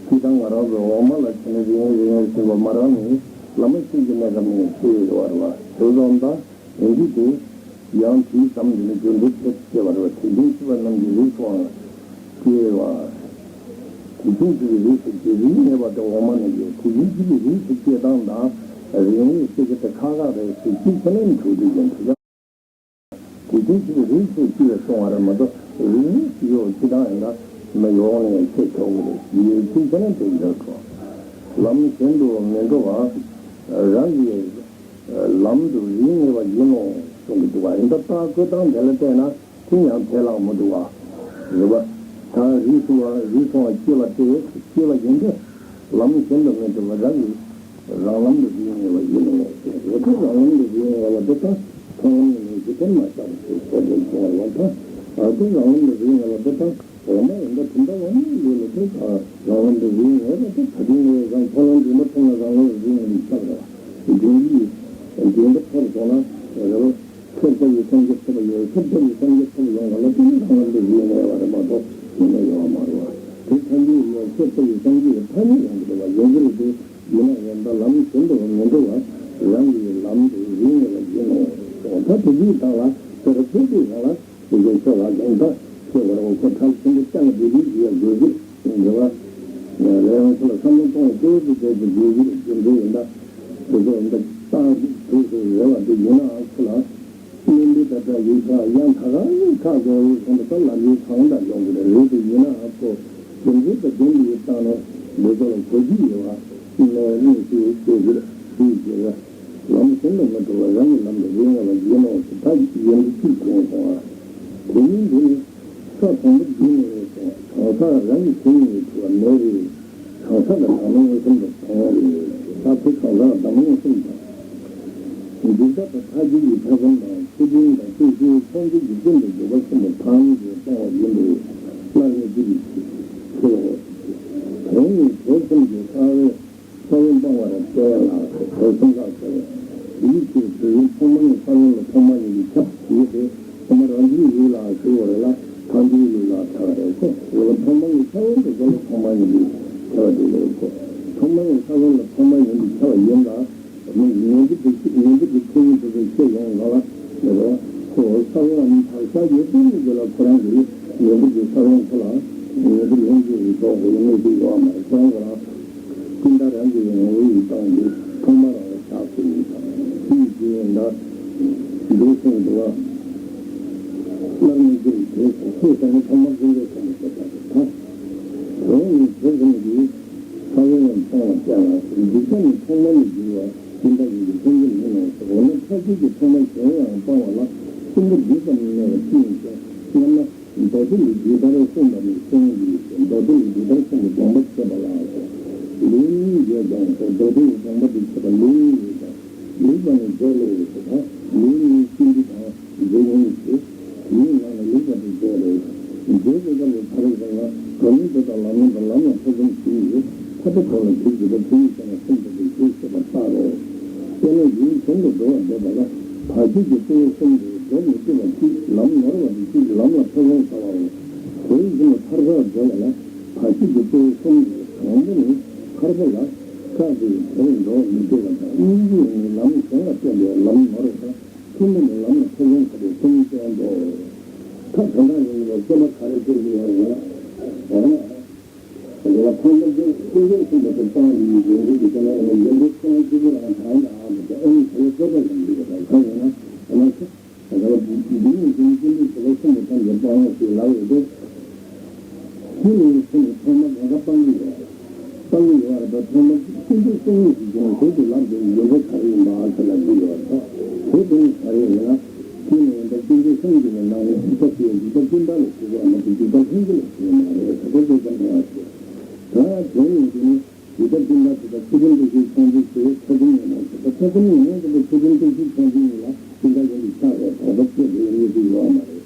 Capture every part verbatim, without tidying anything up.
ཁྱེད་དང་ང་རང་ཚོ་འོག་མ་ལ་ཕྱིན་ནས་རིང་རིང་ཟེར་བ་མ་རག་ནས་བླ་མ་ཤེས་ཀྱི་གནས་སྐབས་ནས་ཤེས་ཡོད་རེད་བ། དེ་ཙམ་ད་ཡིན་གྱི་དེ་ཡང་དུས་ཙམ་འདི་ནས་རྒྱུ་འབྲས་ཐེབས་སྐྱེ་བ་རེད་བ། དེ་བཞིན་གཤེགས་པ་རྣམས་ཀྱི་རིགས་སུའང་སྐྱེ་བ། དེ་བཞིན་གཤེགས་པའི་རིགས་སུ་སྐྱེ་རིགས་ངེས་པ་དེ་འོག་མ་ནས་སྐྱེ། དེ་བཞིན་གཤེགས་པའི་རིགས་སུ་སྐྱེ་སྟངས་དང་རིང་རིང་ཤེས་ཀྱི་དེ་ཁག་ཁག་རེད་ཟེར་གཅིག་ཁས་ལེན་འགྲོ་དུས་ཀྱང་དེ་ཡང་། དེ་བཞིན་གཤེགས་པའི་རིགས་སུ་སྐྱེ་བའི་གསུང་བ་རེད་མ་གཏོགས་རིགས་རིགས་སུ་ཡོད་ཅི་དང་ཡང་འདྲ་མི་ཡོང་ནས་ཁྱེད་ཆོག་གི་རེད། ཡོད་ཅི་ཁས་ལེན་དེ་འགྲོ་ཆོག་ལམ་གཞན་དུ་མི་འགྲོ་བར་རང་གི་ལམ་དུ་རིགས་ངེས་པ་ཡིན་ནོ་གསུང་གི་འདུག་བ། ཡིན་ད་ལྟ་བཀོད་སྟངས་དེ་ལ་བལྟས་ན་དེ་ཡང་ཐལ་ལག་མི་འདུག་བ། རེད་བ། ད་རིགས་སུ་བ་རིགས་སུའང་སྐྱེ་བ་སྟེ་སྐྱེ་བ་ཡིན་ཏེ། ལམ་གཞན་དུ་མི་འགྲོ་བར་རང་གི་རང་ལམ་དུ་རིགས་ངེས་པ་ཡིན་ནོ། རེད་དེ་རང་ལམ་དུ་རིགས་ངེས་པ་ལ་འདི་ལྟར་མཐོང་ལམ་ནི་ལས་ཀྱི་དོན་མ་བཞག་པ་ཞེས་བཤད་དོན་བྱུང་བ་ལ་ད། ཨ་དེ་རང་ལམ་དུ་རིགས་ངེས་པ་འདི་ལྟར་འོག་མ་ཡིན་ད་དེ་འདྲ་བ་ནི་ལས་ལ་དེ་དང་རང་ལམ་དུ་རིགས་ངེས་པ་དེ་ད་དུང་ངེས་རང་མཐོང་ལམ་འདི་མ་མཐོང་ན་རང་ལམ་རིགས་ངེས་པ་ཆགས་རེད། འདི་ཡིས་འདི་འདི་ཐོབ་སོང་ན་རེད་བ། ཁྱབ་པ་ཡི་སངས་རྒྱས་ཐོབ་པ་ཡོད། ཁྱབ་པ་ཡི་སངས་རྒྱས་ཐོབ་ཡོང་བ་ལ་དེ་ནི་རང་ལ་འདི་ཡིན་ནས་བ་རེད་མ་གཏོགས་ཡིན་ནས་ཡོད་མ་རེད་བ། དེ་ཐམས་ཅད་ཡོད། ཁྱབ་པ་ཡི་སངས་རྒྱས་ཐ་སྙད་ཡང་འདི་བ་ཡོང་གི་རེད་དེ། ཡིན་ན་ཡང་ད་ལམ་གཞན་དུ་མི་འགྲོ་བར་རང་གི་ལམ་དུ་རིགས་ངེས་པ་ཡིན་ནོ། ད་དེ་དུས་དག་ལ་དེར་ཐུག་དུས་རང་ལ་དེ་ཚོ་ཆོས་ལ་ཡང་དག་ཆོས་བར་འོ་ཁོ་ཐབས་ཆེན་པོ་ཅང་དེ་དུས་ཡོད་དགོས་ཀྱི་འདི་བ། ལས་ཡང་ཁོ་ལ་བསམ་བློ་གཏོང་དགོས་ཀྱི་དགོས་ཀྱི་དགོས་ཀྱི་རེད། དེ་ཚོ་ཡིན་ད། དེ་ཚོ་ཡིན་ད་ཏང་དུས་སུ་རེ་བ་དེ་ཡིན་ནའང་ཁོ་ལ། གླེང་འདི་ད་ལྟ་ཡིག་ཆ་ཡང་ཁ་ཁ་ཡིག་ཁ་དགོས་ཡོད་ཁོང་དུ་ལམ་ཡིག་གང་ལྟར་ཡོང་གི་རེད། རེད་དེ་ཡིན་ནའང་ཁོ་དེ་འདྲའི་ད་དོན་འདི་ཡི་སྟེང་ནས་འདི་ཚོ་ལ་གོ་རྒྱུ་ཡོད་བ། ནས་གླེང་ཞུ་ཞུ་གི་རེད། ཞུ་གི་རེད། ལམ་གཞན་དུ་མི་འགྲོ་བར་རང་གི་ལམ་དུ་རིགས་ངེས་པ་ཡིན་ནོ་ཞེས་ད་ཡིན་འདི་གཅིག་བྱུང་སོང་བ། དེ་ཉིད་འདི་ནི་ས་དང་པོ་འདི་ནས་སོང་གང་ཟག་རང་གི་སེམས་ཉིད་འཁྲུལ་བ་མེད་རེད། གང་ཟག་ལ་བདག་མེད་མངོན་སུམ་དུ་མཐོང་བ་རེད། ད་དེ་གང་ཟག་ལ་བདག་མེད་མངོན་སུམ་དང་། འཇིག་ལྟ་དང་མཐའ་བརྒྱུད་ཀྱི་ཐེ་ཚོམ་དང་ཚུལ་ཁྲིམས་དང་བརྩོན་ཤེས་ཚོགས་འཛིན་གྱི་རྟེན་དུ་འཇོག་པ་ཆེན་པོ་ཐམས་ཅད་སྤོང་བ་ཡིན་པས་སླར་ནི་འདི་ནི་ཁྱེད་ལ། དོན་ནི་དེ་གསུམ་གྱི་ས་བོན་ས་བོན་སྤང་བར་བསྟན་ལ་དེ་གསུམ་ཀ་ཟེར། ཡིད་ཀྱི་དུས་ཡུན་ཐོག་མ་ནས་ས་བོན་ལ་ཐོག་མ་ཡིན་པའི་ཁྱབ་ཡོད་དེ། ཐོག་མ་རང་རྒྱུད་ཡིན་ལ་ཞུ་བ་རེད་ལ་ཐམས་ཅད་ཡིན་ལ་ཐལ་བ་རེད་ཁོ། འོ་ལ་ཐོག་མ་ནས་ས་བོན་དུ་ས་ལ་ཐོག་མ་ཡིན་པའི་ཁྱབ་པ་དེ་ལས་ཁོ། ཐོག་མ་ནས་ས་བོན་ལ་ཐོག་མ་ཡིན་པའི་ཁྱབ་པ་ཡིན་ལ། ངན་འགྲིབ་ཀྱི་ངན་འགྲིབ་ཀྱི་ཆོས་ཉིད་དུ་ཤེས་ཡོང་ལ་ལ་ལ་ཁོ་ས་བོན་བག་ཆགས་ཡོད་དུས་ནས་དེ་ལ་ཁོ་རང་གི་ངན་འགྲིབ་ཀྱི་ས་བོན་ཁོ་ལ་ངན་འགྲིབ་ལྷུན་གྱིས་རྫོགས་པའི་གནས་ཤིག་ཡོད་མ་རེད། ཁོ་རང་ཁོ་རང་ཀུན་ད་རང་གི་ངོ་བོ་ཡི་སྟེང་དུ་ཐོག་མ་རང་ལ་ཆགས་སུ་ཡིན་ཙང་དེ་ཡི་དུས་ཡིན་ད་འདུག་སེམས་འདུག་བ། སླར་མི་འགྱུར་དེ་ཤེས་ཙང་ཐོག་མ་ཀུན་རྫོབ་ཀྱི་ནི་བྱེད་པ་རེད་ད། དོན་ནི་དེ་ཙམ་གྱིས། ས་བོན་ཡང་སྤང་བར་བྱ་ལ། འཇིག་ལྟ་ནི་ཐོག་མ་ནས་འགྱུར་བ་ཀུན་ད་ཡིན་གྱི་ཐོག་མ་ཡིན་ནོ། འོ་ན་མཐར་ཐུག་གི་ཐོག་མ་གཞན་ཡང་སྤང་བ་ལ་གསུམ་པོ་འདི་ཙམ་གནས་པ་ཅི་ཡིན་ཟེར་སྔ་མ་མདོ་སྡེ་ལས་འདི་ལྟར་གསུངས་པ་ནི་གསུངས་ཡིན་ཟེར། མདོ་སྡེ་ལས་འདི་ལྟར་གསུངས་པའི་དགོངས་པ་འཆད་པ་ལ་ཟེར། ལུང་ཡོད་ཀྱང་ཟེར། མདོ་སྡེ་ཡི་དགོངས་པ་འདི་འཆད་པ་ལུང་ཡོད་ཀྱང་ལེགས་པ་ནི་མཛོད་ལས་ཟེར། ད་ལུང་ནི་ཀུན་འདུས་དང་། མཛོད་ཡིན་ཞེས། མིའི་ནང་ནས་ལེགས་པ་དེ་མཛོད་རེད། མཛོད་དེ་ཀ་ལས་ཐར་བ་ན་གོ་མིན་ཏེ་དང་ལམ་སྣ་དང་ལམ་ལ་ཐེ་ཚོམ་ཞུས་ཡོད། ཐར་པའི་ཐོག་ལ་གྱུར་དགོས་པ་དེ་ཡིན་ཟེར་ན་སེམས་ཐོག་ཏུ་གྱུར་ཞེས་པ་ལྟར་རོ། དེ་ནས་ཡུལ་གཞན་དུ་འགྲོ་བར་འདོད་པ་ལ་བར་ཆད་ཀྱི་གཙོ་བོ་གསུམ་དེ་འགྲོ་མི་བཏུབ་པ་གཅིག་ལམ་ནོར་བ་དེ་གཅིག་ལམ་ལ་ཐེ་ཚོམ་ཟ་བའོ། དེ་བཞིན་ཐར་པར་འགྲོ་བ་ལ་བར་ཆད་ཀྱི་གཙོ་བོ་གསུམ་དེ་དང་པོ་ནི་ཐར་པ་ལ་སྐྲག་སྟེ་དེར་འགྲོ་མི་བཏུབ་པ་དང་གཉིས་པ་ནི་ལམ་གཞན་ལ་བརྟེན་པའི་ལམ་ནོར་བ་དང་། ཐུན་མོང་གི་ལམ་ལ་ཐེ་ཚོམ་ཟ་བའི་གསུམ་བསྟན་ཏོ། ཐབས་དོན་དག་ཡིན་པའི་སྐྱེ་བ་ག་རེ་སྐྱེ་རྒྱུ་ཡོད་རེད། འོ་ན། དེ་ལ་ཐོག་མར་ཀུན་རྫོབ་གསུམ་པོ་དེ་སྤང་ནས་ཡོང་གི་འདུག་ན་ཡོན་ཏན་ཁོ་ན་གཅིག་པུ་རང་དྲང་ཡང་ཨ་མི་དེ་ཨེ་ནི་དེ་ལ་སྐྱེ་བ་ཡང་འདུག་པ་དང་ཁ་ཡོད་ན་འོ་ན་ཁྱོད་དེ་ལ་འདི་ནི་འདི་ནི་ཀུན་རྫོབ་གསུམ་པོ་ཐམས་ཅད་སྤང་ཡོང་ཞེས་ལབ་ཡོད་དེ། ཁྱོད་ནི་ཁྱོད་ནི་ཐོག་མར་གང་ག་སྤང་གི་ཡོད། སྤང་གི་ཡོད་རེད་པ། ཐོག་མར་ཀུན་རྫོབ་གསུམ་ཡིན་ཞེས་བྱས་ནས་ཞོར་དུ་ལབ་དགོས་ཡོན་ཏན་ག་རེ་ཡིན་པ་ཨ་ཁ་ལ་འདི་ཡོད་རེད་པ། དེ་དོན་ག་རེ་ཡིན་ན། དེ་ནས་ཡོན་ཏན་ཀུན་རྫོབ་གསུམ་གྱི་ནང་ནས་འཇིག་ལྟ་ཞེས་འཇིག་ལྟ་ཀུན་བཏགས་ལ་ཞུགས་པ་མ་གཏོགས་འཇིག་ལྟ་ལྷུན་གྱིས་ལ་ཞུགས་མ་རེད། ད་དེ་ཚོ་ཙམ་ཡང་ཞེས། ད་དོན་ཡིན་དེ་ནི་འཇིག་ལྟ་ཀུན་བཏགས་དེ་དག་ཚུལ་ཁྲིམས་བརྟག་ཞིང་ཕྱག་མཆོད་ཞེས་ཐེ་ཚོམ་ཡོད་མ་ཞེས་པ། ཐེ་ཚོམ་ཡོད་མ་ཞེས་པ་ཚུལ་ཁྲིམས་བརྟག་ཞིང་ཕྱག་མཆོད་གཉིས་ལ་ཀུན་བཏགས་ཡོན་ཏན་ཆགས་པའི་དོགས་པ་སྐྱེ་དགོས་ཡོད་དེ་ཡོད་མ་རེད།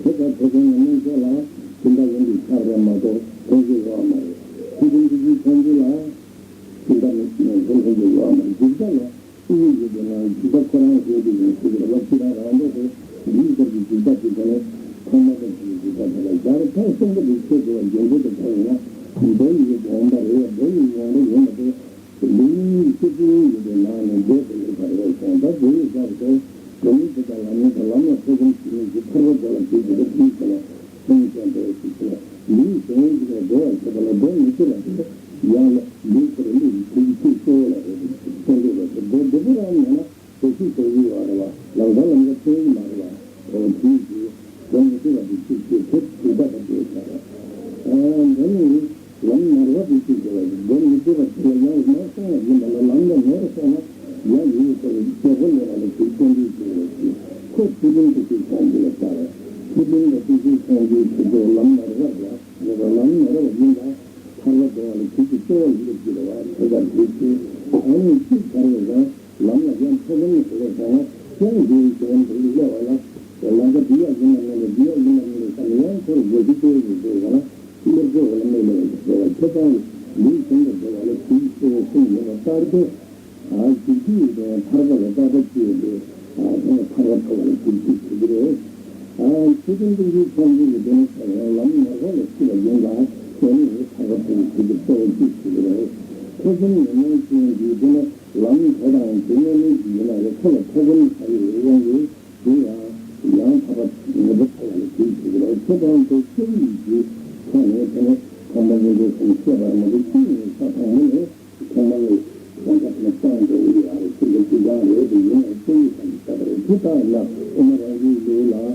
དེ་ལྟར་ཐེ་ཚོམ་ངན་ལེན་བྱེད་ལ་ཀུན་བཏགས་ཡོན་ཏན་ཆགས་རེད་མ་གཏོགས་ཐོན་གྱི་ཡོད་མ་རེད། ཚུལ་ཁྲིམས་བརྟག་ཞིང་ཕྱག་མཆོད་ལ་ཀུན་བཏགས་ངན་ལེན་ཐོན་གྱི་ཡོད་མ་རེད། འཇིག་ལྟ་ལ། ཏིང་ངེ་འཛིན་དེ་ནང་འཇིག་ལྟ་ཁོ་རང་ཞེས་པའི་ཡང་ཞུ་བར་བ་ཅི་རང་རང་འདོད་དེ་འདིའི་སྐབས་ཀྱི་འཇིག་ལྟ་དེ་ཚོ་ནི་ཐོག་མ་སྐབས་ཀྱི་འཇིག་ལྟ་དེ་ལ་སྦྱར་ཐོག་གསུམ་པོ་དེ་ཆོས་དགེ་བ་རྒྱུ་འབྲས་དང་འདྲ་བས་ན་མདོ་ཡི་དགོངས་པ་རེད། ལ་དེ་ཡང་ལ་ལུས་ཁོ་རེ་ལུས་ཀྱི་ཐུགས་ཀྱི་ཐུགས་གཙོ་བོ་ལ་རེད། བསྟན་འགྲོ་ལ་དེ་བདེ་བདེ་པོ་རང་མེད་ན། དེ་ཤུགས་དེ་ཡིན་བ་རེད་བ། ལམ་ཁ་ལམ་ཁ་ཐོན་གྱི་མ་རེད་བ། འོ་དེའི་རྗེས་སྒོམ་མི་ཐུབ་པ་དེ་ཅིག་བྱེད་ཐུབ་ཐུབ་པ་དང་འདྲེས་ས་རེད། ཨ་འདི་ནི་ལམ་ནོར་བ་དེ་ཅིག་བྱེད་པ་རེད། སྒོམ་མི་ཐུབ་པ་དེ་ལ་ཡང་ནོར་སོང་བ་ཡིན་པ་ལ་ལམ་ལ་ནོར་སོང་ན་ཡང་ཡིན་ས་རེད། རྒྱལ་པོ་ལས་པ་ལ་དེ་བསྟན་འགྲོའི་རྗེས་ལ་ཅིག་ཁོ་ཚུལ་ཁྲིམས་དེ་ཅིག་སྲུང་རྒྱུ་ལ་ལྟ་རེད། ཚུལ་ཁྲིམས་དང་དེ་ཅིག་སྲུང་རྒྱུའི་ཆེད་དུ་ལམ་ནོར་བ་རེད། ལམ་ནོར་བ་ཡིན་ལ་ཐར་པ་འགྲོ་བ་ལ་གཞི་གི་གཙོ་བོ་ཡིན་པའི་ཕྱིར་རོ། དེ་ལྟར་དེ་ཕྱིར་ཨ་ནི་ཅིག་བྱ་བའི་རང་ལམ་ལ་ཡང་ཐོག་མའི་དེ་ལས་བྱུང་ན་ཡང་འདིའི་གཞན་དུ་སླེབས་པ་ལ་ལམ་ཁ་འདི་ཡག་ཡིན་ནམ་མིན་ནམ་འདི་ཡག་ཡིན་ནམ་མིན་ནམ་བསམ་ཡང་ཁོར་དགོས་ཀྱི་གཙོ་བོ་ཡིན་པའི་རང་སླེབས་དགོས་པ་ལ་མེད་པ་ལ་འགྲོ་བ་ཁྱེད་ཚང་འདིའི་གཞན་དུ་འགྲོ་བ་ལ་གཞི་གཙོ་བོ་གསུམ་ཡོད་པ་ལྟར་ཏེ། ཨ་གཅིག་གིས་ཐར་པ་ལ་རྟག་པ་སྐྱེས་ཏེ། ཨ་དེ་ནས་ཐར་པ་ཐོབ་པ་ལ་གྱུར་ཅིག་ཞུ་གི་རེད། ཨ་ཆོས་ཀུན་སྟོང་གཞིའི་ཕྱོགས་འཛིན་གྱི་སྡེ་ནི་ལམ་ནོར་བ་ལ་ཤི་བ་ཡིན་ལ། དེ་ནི་ཐར་པ་ཐོབ་པའི་ཆེད་དུ་གཙོ་བོ་ཅིག་ཞུ་གི་རེད། ཐེ་ཚོམ་ངན་སྙོམས་ཅན་གྱི་སྡེ་ནི་ལམ་དེ་དང་དེ་ངན་ནི་ཞིག་ཡིན་ན་རེ་ཁོ་ལ་ཐེ་ཚོམ་ཟ་ཡི་རེད་དབང་གིས་དེ་ཡང་ཡང་ཐར་པ་ངན་པ་ཐོབ་པ་ལ་གྱུར་ཅིག་རེད། ཁྱེད་དང་དེ་ཆོས་ཉིད་ཀྱི་ཐོག་ནས་དེ་ནི་ཐོག་མ་ངན་པའི་སེམས་སྐྱེ་བར་མ་གྱུར་ཅིག་ནས་ས་དང་པོ་ནས། ཚང་མ་ལ་གང་ག་དང་སྤང་དགོས་ཡོད་རེད། ཚིག་གི་ཚིག་རྐྱང་རེད་དེ་ཡིན་ཡང་སྐྱེ་བོའི་ཁམས་ཀྱི་ལྟ་བ་རེད། དེ་ལྟར་ན་དབུ་མ་རང་རྒྱུད་ལུགས་ལ་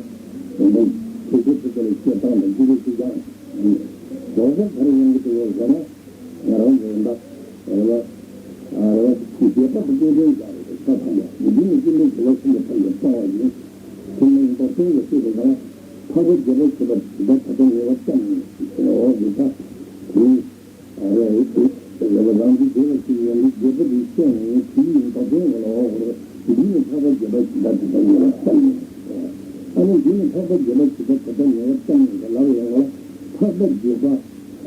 ཡོན་ཏན་དེ་ཚོ་དེ་ཚོ་ལ་སྐྱེ་སྟངས་དང་སྐྱེ་བོའི་ཚིག་རྐྱང་། རྫོགས་པ་ག་རེ་ཡོང་གི་འདུག་ཟེར་ན། ང་རང་ཚོ་ཡིན་པ་རེད་བ། རེད་བ། རྒྱས་པར་དུ་སྤེལ་དོན་རྒྱག་རེད། ས་དང་པོ་འདི་ནི་ཀུན་འདུས་བྱེ་བ་གསུམ་གྱི་ཐོག་ནས་སྤང་བ་ཡིན། དེ་ནི་མདོར་བསྟན་གྱི་ཚིག་དེ་ག་ལ་འཕགས་པ་དགྱེས་པ་བྱེད་པ་ཇི་ལྟར་ད་ལྟ་ཉེ་བར་བསྟན་ནས་ཟེར་བ་འོ་འདི་ལྟ། དེ་ནི། རེད། རེད་བ། རང་གི་དགེ་བ་ཞིག་ཡོང་དུས་དགེ་བ་དེ་བཤད་ནས་དེའི་མདོ་དོན་ངོ་ལ་འོ་འདི་ནི་འཕགས་པ་དགྱེས་པ་ཇི་ལྟར་ད་ལྟ་ཉེ་བར་བསྟན་ནས། ཨ་ནི་འདི་ནི་འཕགས་པ་དགྱེས་པ་ཇི་ལྟར་ད་ལྟ་ཉེ་བར་བསྟན་ནས་ལབ་ཡོང་བ་ལ་འཕགས་པ་དགྱེས་པ་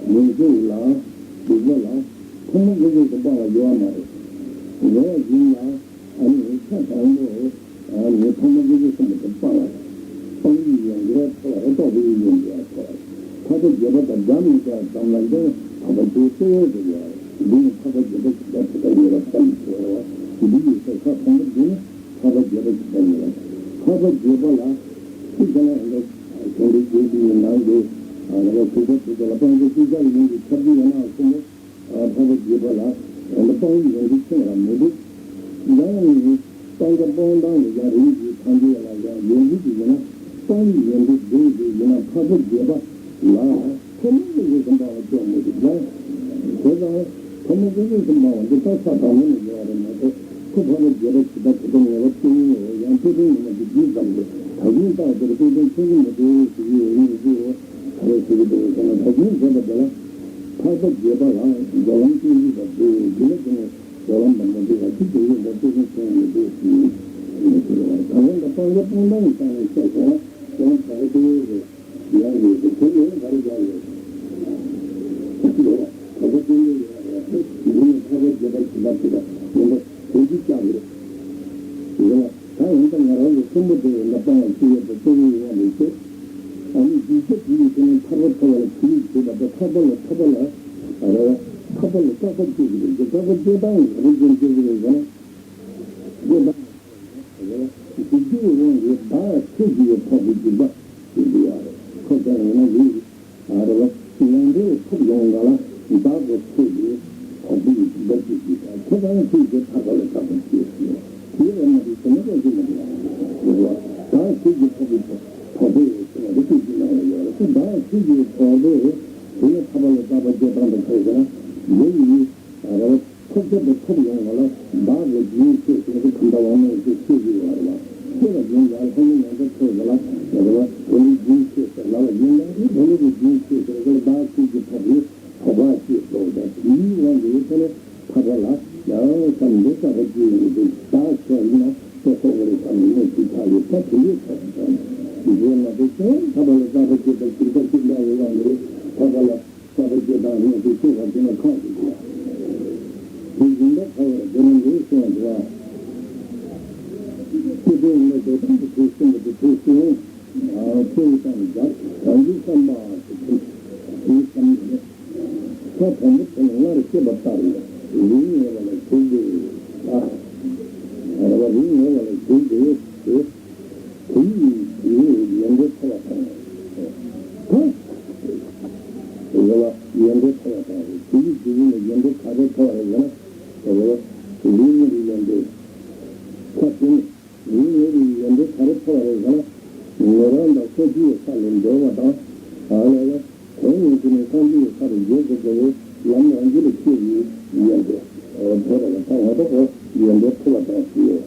ངེས་འབྱུང་ལ་སྡིག་པ་ལ་ཐོག་མ་ངེས་འབྱུང་དུ་སྤང་བ་ཡོད་བ་མ་རེད། རེད་བ། ཡིན་ལ། ཨ་ནི་ས་དང་པོ། ཨ་ནི་ཐོག་མ་ངེས་འབྱུང་གསུམ་པོ་དེ་སྤང་བ། སྤང་བའི་ཡོན་ཏན་ཐོབ་པ་རྟོགས་པའི་ཡོན་ཏན་ཐོབ་པ། འཕགས་པ་དགྱེས་པ་དང་འདྲ་མི་འདྲ་ཙམ་ལ་ཡང་འཕགས་པ་དེ་གཙོ་བོ་དེ་ཡོད་རེད། འདི་ནི་འཕགས་པ་དགྱེས་པ་ཇི་ལྟར་ད་ལྟ་ཉེ་བར་བསྟན་ནས་ཟེར་བ། འདི་ཡི་ས་ས་དང་པོ་འདི་ནི་འཕགས་པ་དགྱེས་པ་ཇི་ལྟར་ཉེ་བར། འཕགས་པ་དགྱེས་པ་ལ་ཅི་ཟེར་ན་ཡང་འདི་གཞན་དུ་དགྱེས་པའི་ནང་དུ་ཨ་ནི་གཟུགས་པོ་དེ་ཚོ་ལ་སྤང་བྱ་ཅི་བྱ་ཡིན་གྱི་ཁྱབ་ཀྱི་ཡོད་ན་གསུམ་པོ། འཕགས་པ་དགྱེས་པ་ལ་སྤང་བའི་ཡོན་ཏན་ཁྱོན་ལ་མི་འདུག་ཡང་ནི་སྤང་བྱ་སྤོང་སྟངས་ལ་ཡང་རིམ་གྱིས་ཐམས་ཅད་ལ་ཡང་ཡོན་ཏན་གྱི་ཡོད་ན་སྤང་བའི་ཡོན་ཏན་ལྡན་པའི་ཡིན་ན་འཕགས་པ་དགྱེས་པ་ལ་ཐོག་མ་ངེས་འབྱུང་དུ་སྤང་བ་ཅོག་མི་འདུག་ཡང་དེ་དང་ཐོག་མ་ངེས་འབྱུང་དུ་སྤང་བ་འདི་ལྟར་ས་དང་པོ་ནས་ཡོད་རེད་མ་གཏོགས་ཁོ་འཕགས་པ་དགྱེས་པ་ཇི་ལྟར་དེ་ལྟར་ངེས་པར་བསྟན་ཡོད་ཡང་དཔེ་དོན་ངོ་མ་འདི་རྒྱུད་ཙམ་རེད། ད་གིན་བརྟག་དེར་དཔེ་དོན་ཆོས་ཀྱི་མུ་སྟེགས་ཞིག་ཡོད་ཡིན་གྱི། ག་རེ་ཞུ་གི་འདུག་ཟེར་ན་ད་གིན་མཛད་པ་དེ་ལ་འཕགས་པ་དགྱེས་པ་ལ་སྦྱོར་ལམ་སྟོན་གྱི་བ་དེ་འདི་ལ་དེ་ནས་སྦྱོར་ལམ་དང་མུ་སྟེགས་ལ་ཅི་དེ་ཡོད་པ་དེ་ནི་ཁྱོད་མི་འདུག་ཟེར་ནས་ཟེར་བ། ད་ལན་ད་སྤང་བྱ་སྤོང་སྟངས་ཀྱི་སྟེང་ནས་བཤད་སོང་བ་སྤང་བྱ་དེ་རེད་ཡང་ཡོད་དེ་དེ་ནས་ག་རེ་བྱ་ཡོད་ཟེར་བ། ག་པ་སྟོན་གྱི་ཡོད་རེད་དེ་འདི་ནི་འཕགས་པ་དགྱེས་པ་ཇི་ལྟར་ཇི་ལྟར་ཡིན་པ་དོན་གྱི་ཀྱང་རེད་ཟེར་བ། ད་ཡིན་ད་ང་རང་གི་གསུམ་པོ་དེ་ཡིན་ན་སྤང་བ་ཅི་ཡོད་པ་ཅི་ཡིན་ཡོང་བའི་ཚེ། ཨ་ནི་གདུལ་བྱ་དེ་ཡི་དེ་ནི་ཐར་པ་ཐོབ་པ་ལ་གུས་བྱེད་པ་དང་ཐར་པ་ལ་ཐར་པ་ལ་རེ་བ་ཐར་པ་ལ་སྐྲག་པ་སྐྱེ་གི་རེད། སྐྲག་པ་སྐྱེ་སྟངས་ང་རང་ཚོས་སྐྱེ་གི་རེད་ཟེར་ན། སྐྱེ་སྟངས་རེ་བ་གདུལ་བྱའི་དབང་གིས་བདག་ཆོས་ཀྱི་ཡུལ་འཕགས་པའི་འཇིགས་པ་ཞེས་འདུལ་བ་རེད། ཁོ་ཚོ་ཡིན་ན་ཡིན། ཨ་རེ་བ། ངན་འགྲོའི་ཐོབ་ཡོང་ག་ལ་བདག་གི་ཆོས་ཀྱི་འཕགས་པའི་འཇིགས་པ་སྐྱེ་གི་དང་ཁྱེད་རང་ཆོས་ཀྱི་ཐར་པ་ལ་སྐྲག་པ་སྐྱེ་ཞེས། དེའི་རེ་མ་དེ་ཟེར་ན་ཀྱང་ཅི་མི་འདུག་ཟེར་བ། བདག་ཆོས་ཀྱི་འཕགས་པའི་འཕགས་པའི་ཟེར་བ་དེ་ཆོས་ཀྱི་ནང་ལ་ཡོད་རེད། བདག་ཆོས་ཀྱི་འཕགས་པའི་དེ་ནི་ཐར་པ་ལ་སྐྲག་པ་སྐྱེ་སྟངས་དང་ཁོ་ཟེར་ན་འདི་ཡིན། ཨ་རེ་བ། ཐོབ་ཚད་དུ་ཐོབ་ཡོང་བ་ལ་བདག་གི་རྒྱུན་ཆད་ཟེར་ཏེ་གང་ལྟར་འོག་མིན་གྱི་ཆོས་ཀྱི་ཡོད་རེད་བ། ཆོས་ལ་རྒྱུན་ཡར་ལྷ་མི་ཡང་དག་ཐོབ་པ་ལ་ཡོད་རེད་བ། དེ་ནི་རྒྱུན་ཆད་ཟེར་ལ་བ་ཡིན་ལ་རེད། དེ་ནི་རྒྱུན་ཆད་ཟེར་ལ་བདག་ཆོས་ཀྱི་འཕགས་པའི་འཕགས་པ་ཞེས་སོགས་དང་དེའི་དབང་གིས་དེ་ནི་འཕགས་པ་ལ་ཡང་བསམ་འདི་ལྟ་བུ་ཅིག་ཡིན་དུས་བདག་ཆོས་ཡིན་ན་ལྟོས་སོགས་པ་རེད་བསམ་ནས་མོས་ཤིང་ཆགས་ཡོད་ས་དེ་འདྲའི་ཐོག་ཏུ་ཙམ་ཞིག་རེད་མ་གཏོགས་ཀྱང་འཕགས་པ་ལ་ལྟ་བུ་ཅིག་དང་ཞིག་པ་ཅིག་འདྲ་ཡོད་བ་མི་རེད། འཕགས་པ་ལ། ས་པ་སྐྱེ་དང་ནས་དེ་ཤེས་པ་དེ་ལ་ཁག་ཅིག་ཡོད། དེ་བཞིན་དུ་ཁ་བར་དེ་ནི་ལས་གསུངས་པ། སྐྱེ་དེ་ཡིན་ལ་དེ་དང་དེ་ཚོའི་གསུངས་པ་དེ་ཚོའི་གསུང་། ཨ་ཚོའི་དང་སྦྱར་གང་གི་བསམ་པ་དེ་ཚོའི་བསམ་པ་ས་དང་པོ་དེ་ལ་སླར་སྐྱེ་བ་ལྟར་རིགས་ངེས་པ་ལ་ཞུགས་ཏེ། ཨ་རེ་བ་རིགས་ངེས་པ་ལ་ཞུགས་ཏེ། དེ་ཡི་ཡོན་ཏན་ཐོབ་པ་དང་། ད་རེ་བ་ཡོན་ཏན་ཐོབ་པ་དང་། རང་རྒྱུད་ལ་སྐྱེ་བའི་ཡོན་ཏན་བོད་ལ་ད་ང་ཚོ་གོ་ཡོན་ཏན་ཐོབ་པ་དང་ཞེས་ཡོད།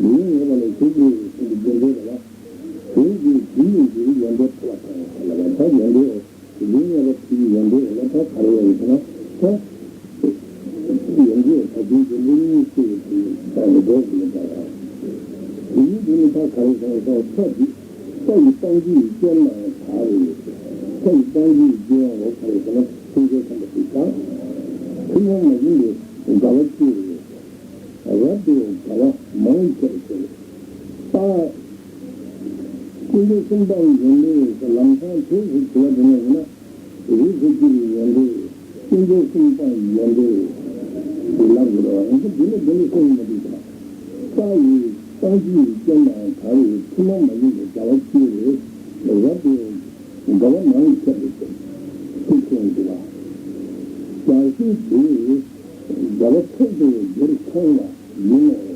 ཡིན་ཡོད་པ་ལ་གཟུགས་ཀྱི་རྒྱུ་འབྲས་ལ་གཟུགས་ཀྱི་རྒྱུ་ཡོན་ཏན་ཐོབ་པ་དང་ལ་ད་ཡོན་ཏན། དེ་ཡིན་ཡང་ལ་དེའི་ཡོན་ཏན་ལ་ད་ག་རེ་ཡོད་ཟེར་ན། ད་ཡོན་ཏན་ད་གིན་དེ་འདྲའི་གཉིས་ཀྱི་ད་ནི་འགྲོ་དགོས་ད། དེའི་དེ་ནི་ད་ག་རེ་ཟེར་ན། ས་འདི་ས་ཡི་སྤང་གི་སྐྱོན་ལ་ག་རེ་ཡོད། ས་ཡི་སྤང་གི་སྐྱོན་འོ་ག་རེ་ཟེར་ན། ཀུན་རྫོབ་སེམས་དཔའ་དེ་དག་ཐུན་མོང་མ་ཡིན་པའི་དགའ་བ་སྐྱེ་བའི་རབ་ཏུ་དགའ་བ་མང་ཆེར་སྐྱེ་བ། ཀུན་རྫོབ་སེམས་དཔའ་ཡོན་ཏན་ལམ་སང་དེ་ཞིག་དྲི་བ་འདི་ནས་ཡིན་ན། རིགས་སུ་སྐྱེ་བའི་ཡོན་ཏན། ཀུན་རྫོབ་སེམས་དཔའ་ཡོན་ཏན་དེ་ལབ་དགོས་རེད་བ། ཡིན་ཙང་འདི་ནས་འདི་འདྲ་གསུངས་ཡོད་མ་རེད་ད། ས་ཡི་སྤང་གི་སྐྱོན་དང་བྲལ་བའི་ཐུན་མོང་མ་ཡིན་པའི་དགའ་བ་སྐྱེ་བའི་རབ་ཏུ་དགའ་བ་མང་ཆེ་བའི་ཚུལ་གསུངས་འདུག་ལ། རྒྱལ་སྲས་དེས་དགའ་བ་ཕུག་ཏུ་བསྒྱུར་ཚང་བ་ཡིན་ནོ།